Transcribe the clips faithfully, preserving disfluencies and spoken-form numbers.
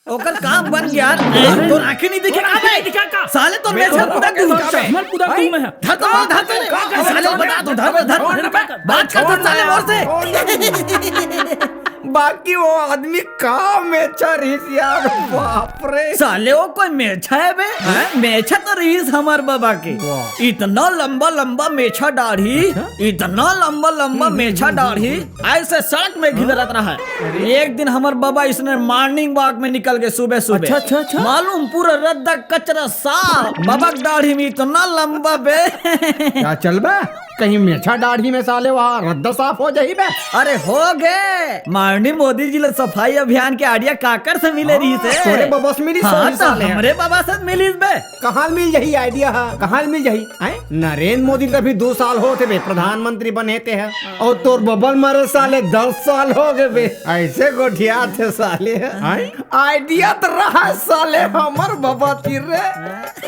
ओकर काम बन गया। तोर आंखें नहीं दिखे का बे? साले तोर मेछा कुदा दूं मैं। चश्मा कुदा दूं मैं। धर तो, धर तो। साले बता दो, धर, धर। बात कर तो साले मोर से। बाकी वो आदमी का मेछा रहिस यार, बाप रे। साले वो कोई मेछा हे बे? हैं? मेछा तो रहिस हमर बबा के। वाह। इतना लंबा लंबा मेछा दाढ़ी, अच्छा? इतना लंबा लंबा हम्म, मेछा हम्म, दाढ़ी, हम्म। ऐसे सड़क में घिदरत रहा है। अरे। एक दिन हमर बबा इसने morning walk में निकल के सुबह सुबह। अच्छा, अच्छा, अच्छा। मालूम पूरा रद्दा कचरा साफ। बबा के दाढ़ी में इतना लंबा बे। क्या चल बे? कहीं मेछा दाढ़ी में साले वहाँ रद्दा साफ हो जाही बे? अरे हो गे। माननीय मोदी जी ल सफाई अभियान के idea काकर से मिले रहिस हे? तोरे बबा से मिलिस हाँ, होही तो साले। हमरे बबा से मिलिस बे। कहाँ मिल जाही idea हा? कहाँ मिल जाही? हैं? नरेंद्र मोदी तो अभी दो साल होत हे बे, प्रधानमंत्री बने ते हे। अउ तोर बबा ल मरे साले दस साल हो गे बे। ऐसे गोठियाथे साले। हैं? Idea तो रहा साले हमर बबा तीर रे।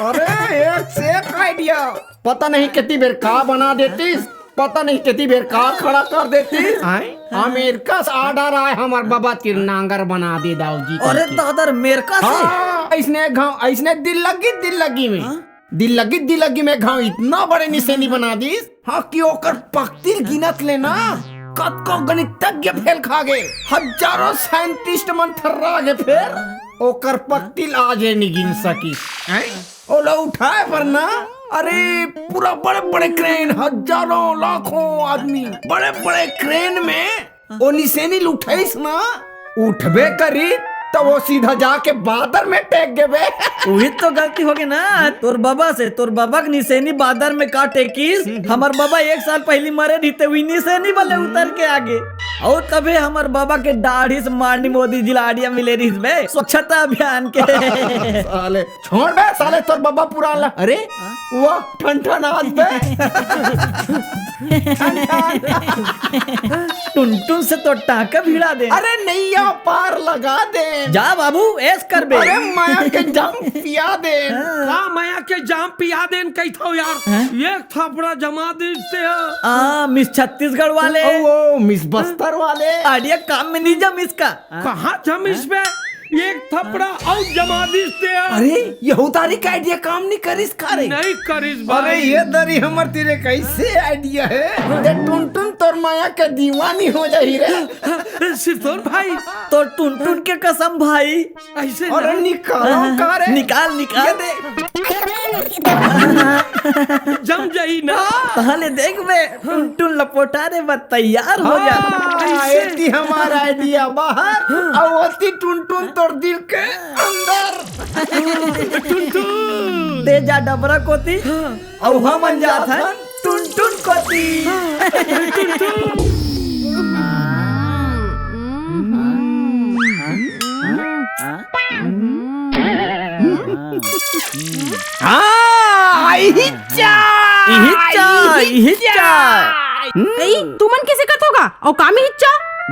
अरे एक से एक idea। पता नहीं कितनी बेर का बना देतिस, पता नहीं कितनी बेर का खड़ा कर देतिस। हैं? अमेरिका से order आए हमर बबा तीर नांगर बना दे दाऊ जी अरे करके। दादा, अमेरिका से? हाँ, अइसने घाव, अइसने दिल लगी, दिल लगी में। हाँ? दिल लगी, दिल लगी में घाव इतना बड़े निसेनी बना दिस, हाँ, कि ओकर पकतिल गिनत ले ना, कतको गणितज्ञ फेल खा गे, हजारों scientist मन थर्रा गे फेर, ओकर पकतिल आज ए नी गिन सकिस। हैं? ओला उठाए बर ना, अरे, पूरा बड़े-बड़े crane, हजारों, लाखों आदमी, बड़े-बड़े crane में ओ निसेनी ल उठाइस ना, उठबे करी, त ओ सीधा जाके बादर में टेक गे बे। उही तो गलती होगे ना, तोर बबा से, तोर बबा के निसेनी बादर में का टेकिस, हमर बबा एक साल पहिली मरे रहिते, उही निसेनी बले उतर के आगे। अउ तभे हमर बबा के दाढ़ी से माननीय मोदी जी ला idea मिले रहिस बे, स्वच्छता अभियान के। साले, छोड़ बे, साले तोर बबा पुरान ला। अरे, हाँ? वो ठनठन आज बे। ठनठन। टुनटुन से तो टांका भिड़ा दे। अरे नैया पार लगा दे। जा बाबू, ऐश कर बे। अरे मया के जाम पिया दे। हाँ। का मया के जाम पिया देन कहिथव यार? हाँ? एक थपड़ा जमा दीस ते हा। आ, मिस छत्तीसगढ़ वाले। ओ, ओ, मिस बस्तर वाले। idea काम में नहीं जमिस का? कहाँ जमिस बे? एक थपड़ा अउ जमा दीस ते हा। अरे, यहू तारी का idea काम नहीं करिस का रे? नहीं करिस अरे, भाई। ये दरी हमर तीर एक ऐसे idea हे, ते टुनटुन तोर मया के दीवानी हो जाही रे। सिरतोन भाई। तोर टुनटुन के कसम भाई। ऐसे अरे ना। निकालो हाँ, का रे? निकाल, निकाल। ये दे। जम जाही ना। तहले देख बे, टुनटुन लपोटारे बर तैयार हो जा। हाँ, ऐसे। एती हमार idea बाहर, अउ ओती टुनटुन तोर दिल के अंदर। टुनटुन। ते जा डबरा कोती, हाँ। अउ हमन जाथन टुनटुन कोती। हाँ, इहिच्चा। इहिच्चा, इहिच्चा। ए, तुमन कइसे करथव गा? अउ का में इहिच्चा?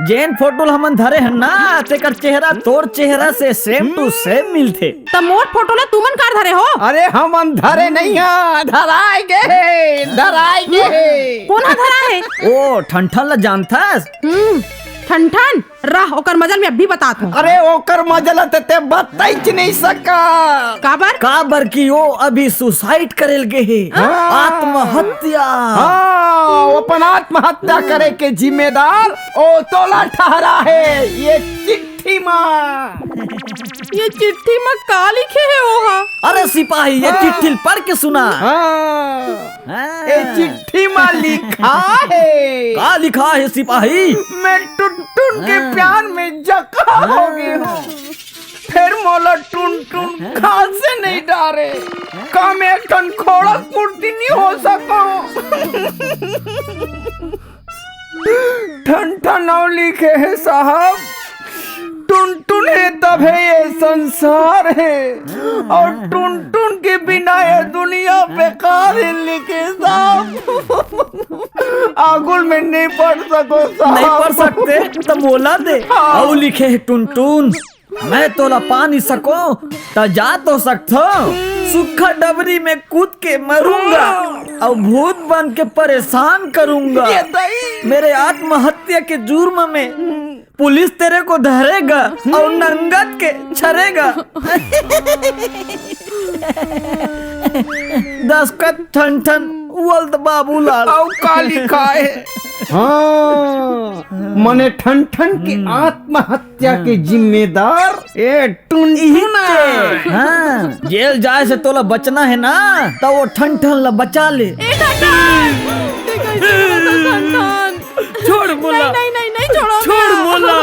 जेन फोटो ल हमन धरे हन ना, तेकर चेहरा तोर चेहरा से same to same मिलथे। त मोर फोटो ला तुमन काबर धरे हो? अरे हमन धरे नइ हन, धराय गे हे, धराय गे हे। कोन ह धराय हे? ओ ठनठन ला जानथस? हम्म, ठनठन? रह, ओकर मजा ल मैं अभी बतात हंव। अरे ओकर मजा ला ते, ते बताइच नइ सकस। काबर? काबर कि ओ अभी suicide करे ल गे हे। हाँ। आत्महत्या। हाँ, ओ अपन आत्महत्या करे के जिम्मेदार ओ तोला ठहरा हे। ये चिट्ठी चिट्ठी मा। ये चिट्ठी मा का लिखे हे ओहा? अरे सिपाही, ये हाँ। चिट्ठी ल पढ़ के सुना। हाँ। हाँ। ये चिट्ठी मा लिखा हे। का लिखा हे सिपाही? मैं टुनटुन के हाँ। प्यार में जख्म हो हाँ। गे हंव। फेर मोला टुनटुन हाँ। घर से नइ डारे। का मैं एक ठन खोड़क मूर्ति नइ हो सकंव? ठन ठन अउ लिखे हे साहब, टुनटुन हे तभे ये संसार हे, अउ टुनटुन के बिना ये दुनिया बेकार हे लिखे साहब। आगुल में नइ पढ़ सकों साहब। नइ पढ़ सकते त मोला दे। हाँ। अउ लिखे हे टुनटुन, मैं तोला पा नइ सकों, त जा तो सकथों। सुक्खा डबरी में कूद के मरूंगा, अउ भूत बन के परेशान करूंगा। ये दई। मेरे आत्महत्या के जुर्म में पुलिस तेरे को धरेगा और नंगत के छरेगा। दस्खत ठन ठन वल्द बाबूलाल। अउ का लिखाय हे? हाँ, मने ठन ठन के आत्महत्या के जिम्मेदार ए टुनटुन आय। हाँ, जेल जाय से तोला बचना हे ना, त वो ठन ठन ला बचा ले। ए ठन ठन! छोड़ मोला। नहीं, नहीं, नहीं, नहीं, छोड़ो छोड़ ना। मोला।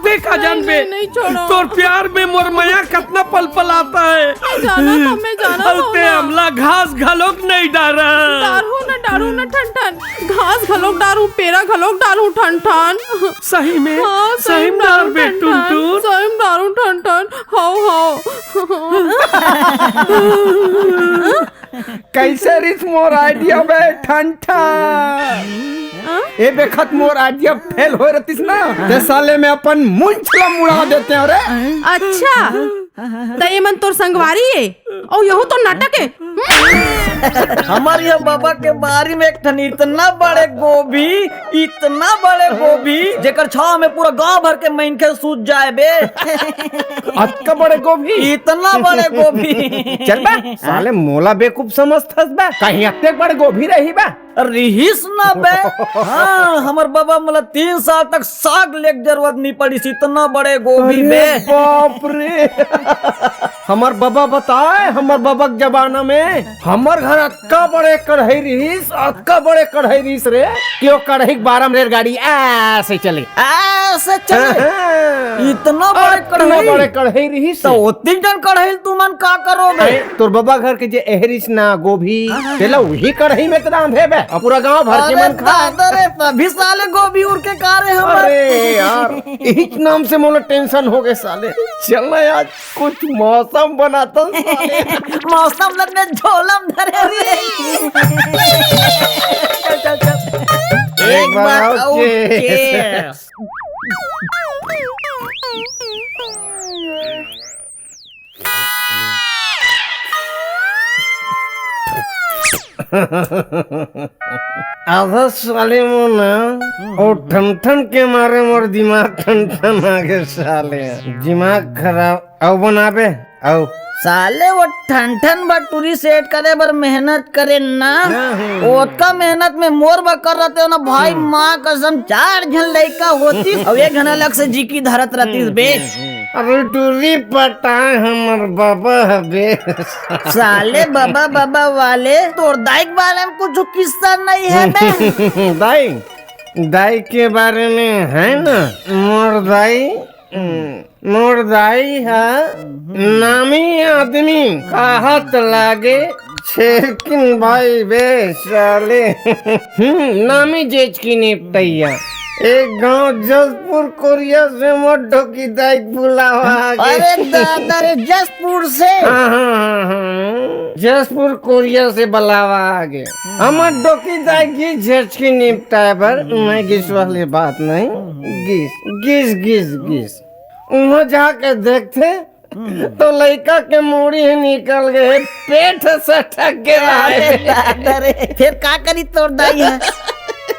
देखा नहीं, जान बे, नहीं, नहीं, छोड़ो। तोर प्यार में मोर मया कतना पलपलात हे। मैं जाना था, मैं जाना था अउ ते ना। हमला घास घलोक नहीं डारा। डारहूँ ना, डारहूँ ना, ठन ठन। घास घलोक डारहूँ, पेरा घलोक डारहूँ, ठन ठन। सही में? हाँ, सही सही में डार डारहूँ, बे, ठन ठन। टुनटुन। सही में डारहूँ, ठन ठन। हाव, हाव। कइसे रिहिस मोर idea बे ठन ठन? हाँ? ए बेखत मोर idea fail होय रहतिस ना, ते साले में अपन मुंछ ला मुड़ा देतेंव रे। अच्छा, त ये मन तोर संगवारी हे, अउ यहू तो नाटक हे। हमर ये बबा के बारी में एक ठन इतना बड़े गोभी, इतना बड़े गोभी, जेकर छाव में पूरा गांव भर के मनखे सूत जाय बे। अतका बड़े गोभी? इतना बड़े गोभी। चल बे, साले मोला बेवकूफ समझथस बे? कहीं अतने बड़े गोभी रही बे? रिहिस ना बे। हाँ, हमर बबा मोला तीन साल तक साग लेक जरूरत नहीं पड़िस, इतना बड़े गोभी अरे बे। बाप रे। हमर बबा बताय, हमर बबा के जमाना में हमर घर अतका बड़े कढ़ाई रिहिस, अतका बड़े कढ़ाई रिहिस रे, कि वो कढ़ाई के बारम रेलगाड़ी ऐसे चले। ऐसे चले? हाँ, हाँ। इतना बड़े अतना कढ़ाई? बड़े कढ़ाई रिहिस। त ओतनी जन कढ़ाई तुमन का करो बे? अरे, तोर बबा घर के जे एहरिस ना गोभी, हाँ, हाँ, तेला हाँ। उही कढ़ाई में त रांधे बे। अउ पूरा गांव भर के अरे मन खा। दादा रे, तभी साले गोभी उड़ के का रे हमर। अरे यार, इही नाम से मोला tension हो गे साले। चल ना यार, कुछ मौसम बनाथन साले। मौसम लग में झोलम धरे रे। चल, चल, चल। एक एक बार बार और और cheers। Cheers। आधा साले मोर ना, अउ ठन ठन के मारे मोर दिमाग ठन ठन आ गे साले। दिमाग खराब। अउ बनाबे, अउ। साले वो ठन ठन बटुरी set करे बर मेहनत करे ना, नहीं। ओतका मेहनत में मोर बर कर रहते हो ना भाई, हम्म। माँ कसम चार झन लइका होतिस, अउ एक झन अलग से जिकी धरत रहतिस बे। अरे टूरी पटाय हमर बबा हबे। साले बबा बबा वाले, तोर दाई के बारे में कुछ किस्सा नहीं हे बे? दाई, दाई के बारे में हे ना, मोर दाई, हम्म, मोर दाई ह नामी आदमी कहत लागे, छेरकिन भाई बे साले। हम्म, नामी जेच के निपटइया। एक गांव जसपुर कोरिया से मोर डोकी दाई के बुलावा आगे। अरे दादा रे, जसपुर से? हाँ, हाँ, हाँ, हाँ। जसपुर कोरिया से बुलावा आगे। हमर डोकी दाई के जेच के निपटाय बर मैं गिस वाली बात नहीं। गिस, गिस, गिस, गिस। उहाँ जाके देखथे, तो लइका के मुड़ी ह निकल गे, पेट ह सटक गे अरे हे। दादा रे, फेर का करी तोर दाई ह?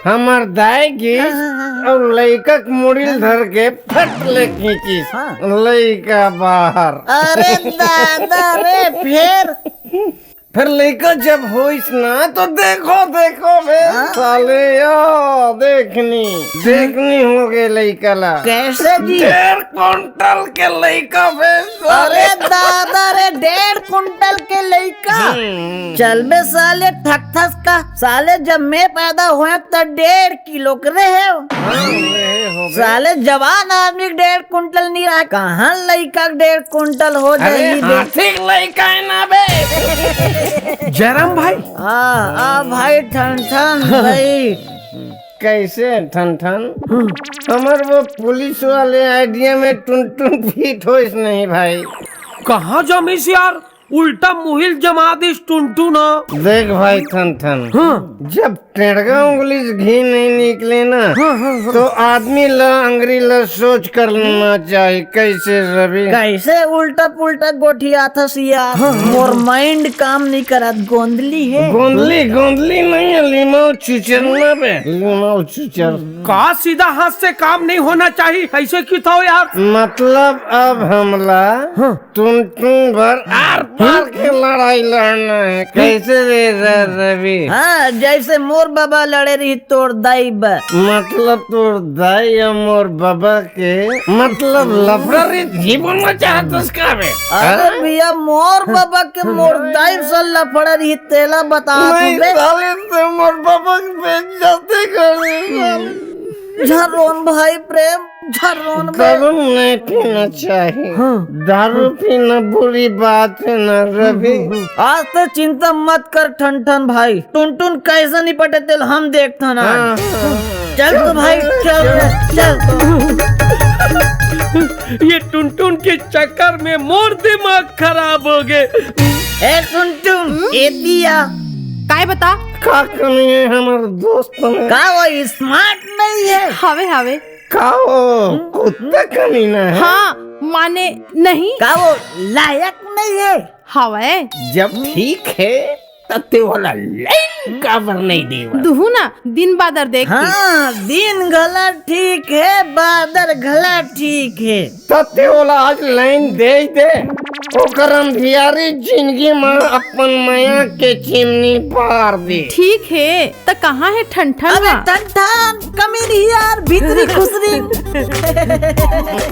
हमर दाई गिस हाँ, हाँ, हाँ। अउ लइका के मुड़ी ल धर के फट ले खींचिस। हाँ। लइका बाहर। अरे दादा रे, फेर? फेर लइका जब होइस ना, तो देखो, देखो बे, हाँ? साले, या देखनी, देखनी हो गे लइका ला। कैसे जी? डेढ़ कुंटल के लइका बे, साले। अरे दादा रे, डेढ़ कुंटल के लइका? हम्म। चल बे साले, ठकथस का? साले, जब मैं पैदा होएंव, त डेढ़ किलो के रहेंव। हाँ, रहे होबे। साले, जवान आदमी के डेढ़ कुंटल नहीं रहा, कहाँ लइका के डेढ़ कुंटल हो अरे, जाही बे? हाथी के लइका हे ना बे। जयराम भाई। हाँ, आ भाई ठन ठन भाई। कैसे ठन ठन? हमर वो पुलिस वाले idea में टुनटुन fit होइस नहीं भाई। कहाँ जमिस यार? उल्टा मुहिल जमा दिस टुनटुन ह। देख भाई ठन ठन, हाँ। जब टेड़गा उंगली से घी नहीं निकले ना, हाँ, हाँ, हाँ। तो आदमी ला अंगरी ला सोच कर लेना चाहिए। कैसे रवि? कैसे उल्टा पुल्टा गोठियाथस यार? हाँ, हाँ, मोर हाँ। माइंड काम नहीं करत, गोंदली है। गोंदली, गोंदली नहीं है, लिमाऊ चुचरना बे, लिमाऊ चुचर। का सीधा हाथ से काम नहीं होना चाहिए, ऐसे क्यों था यार? मतलब अब हमला हाँ। टुनटुन भर आर पार के लड़ाई लड़ना है। कैसे रे र-, रवि? हाँ, जैसे मोर बाबा लड़े रही तोर दाई बा। मतलब तोर दाई या मोर बाबा के, मतलब लफड़ा रे जी बोलना चाहत उसका बे? अरे हाँ? भैया, मोर बाबा के मोर दाई से लफड़ा रही, तेला बता नहीं, तू बे। साले से मोर बाबा के बेइज्जती कर दे साले। झरोन भाई प्रेम, झरोन बे। दारू नहीं पीना चाहिए। हाँ। दारू पीना बुरी बात है ना रवि? आज तो चिंता मत कर ठन ठन भाई, टुनटुन कैसे निपटे तेल हम देखता ना। हाँ। चल तो भाई, चल, चल। ये टुनटुन के चक्कर में मोर दिमाग खराब हो गए। ए टुनटुन, ए दिया। काय बता? का कमी है हमारे दोस्त में? का वो स्मार्ट नहीं है? हावे, हावे। का वो कुत्ता कमीना है? हाँ, माने नहीं। का वो लायक नहीं है? हावे। जब ठीक है, त ते वाला लाइन काबर नहीं देवा? दुहू ना, दिन बादर देख के। हाँ, दिन घला ठीक है, बादर घला ठीक है। त ते ओला आज लाइन दे दे, ओकर अंधियारी जिंदगी में अपन मया के चिमनी बार दे। ठीक है, त कहाँ है ठन ठन अबे हा? ठन ठन, कमीन यार, भीतरी खुसरी।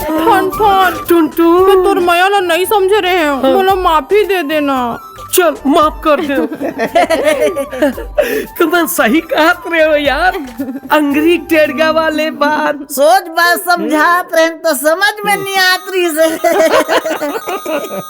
ठन ठन, टुनटुन। मैं तोर मया ला नहीं समझे रहे हूँ, हाँ। मोला माफी दे देना। चल, माफ कर दे। तुमन सही कहत रहे हो यार, अंगरी टेड़गा वाले बात। सोच बात समझात रहे तो समझ में नहीं आत रही से।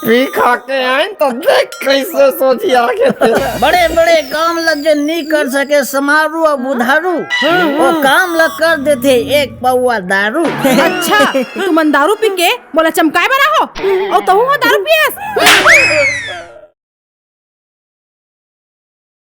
पी खा के आए तो देख कैसे सोची आगे तेरा। बड़े बड़े काम लग जे नहीं कर सके, समारू और बुधारू, वो काम लग कर देते एक पौवा दारू। अच्छा, तुमन दारू पी के मोला चमकाए बर आहो, और तहू हो दारू पियस?